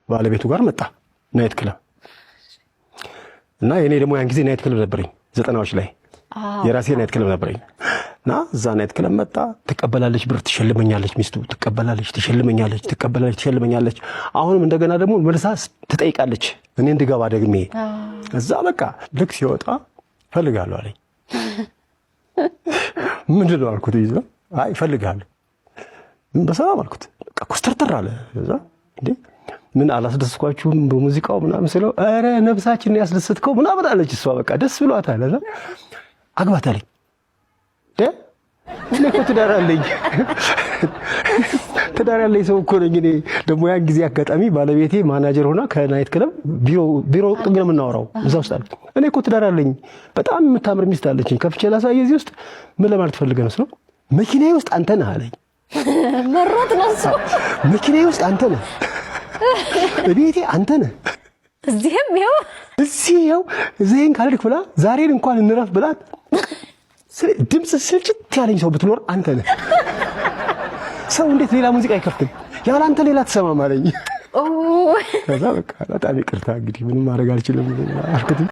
ባለቤቱ ጋር መጣ night club። እና የኔ ደግሞ ያን ጊዜ night club ነበረኝ፣ 90ዎች ላይ የራሴ night club ነበረኝ። እና እዛ night club መጣ። ትቀበላለች፣ ብር ትሸልመኛለች፣ ሚስቱ ትቀበላለች፣ ትሸልመኛለች፣ ትቀበላለች፣ ትሸልመኛለች። አሁንም እንደገና ደግሞ መልሳ ትጠይቃለች እኔ እንድገባ ደግሜ። እዛ በቃ ልክ ሲወጣ እፈልግሃለሁ አለኝ። ምንድን ነው አልኩት። ይዞ አይ እፈልግሃለሁ። በሰላም አልኩት። በቃ ኮስተርተር አለ። እዛ እንዴ ምን አላስደስኳችሁም በሙዚቃው ምናምን ስለው፣ ኧረ ነፍሳችንን ያስደሰትከው ምናምን አለች እሷ። በቃ ደስ ብሏታል። እዛ አግባት አለኝ። እኔ እኮ ትዳር አለኝ፣ ትዳር ያለኝ ሰው እኮ ነኝ። እኔ ደግሞ ያን ጊዜ አጋጣሚ ባለቤቴ ማናጀር ሆና ከ night club ቢሮ ቢሮ ጥግ ነው የምናወራው፣ እዛ ውስጥ አለ። እኔ እኮ ትዳር አለኝ፣ በጣም የምታምር ሚስት አለችኝ፣ ከፍቼ ላሳየህ እዚህ ውስጥ። ምን ለማለት ፈልገህ ነው ስለው፣ መኪናዬ ውስጥ አንተ ነህ አለኝ። መሮት ነው እሱ። መኪናዬ ውስጥ አንተ ነህ፣ እቤቴ አንተ ነህ፣ እዚህም ይኸው። እዚህ ይኸው፣ እዚህን ካልሄድክ ብላ ዛሬን እንኳን እንረፍ ብላት ድምፅ ስልጭት ያለኝ ሰው ብትኖር አንተ ነህ። ሰው እንዴት ሌላ ሙዚቃ አይከፍትም? ያለ አንተ ሌላ ትሰማም አለኝ። ከዛ በቃ በጣም ይቅርታ እንግዲህ ምንም ማድረግ አልችልም አልኩት።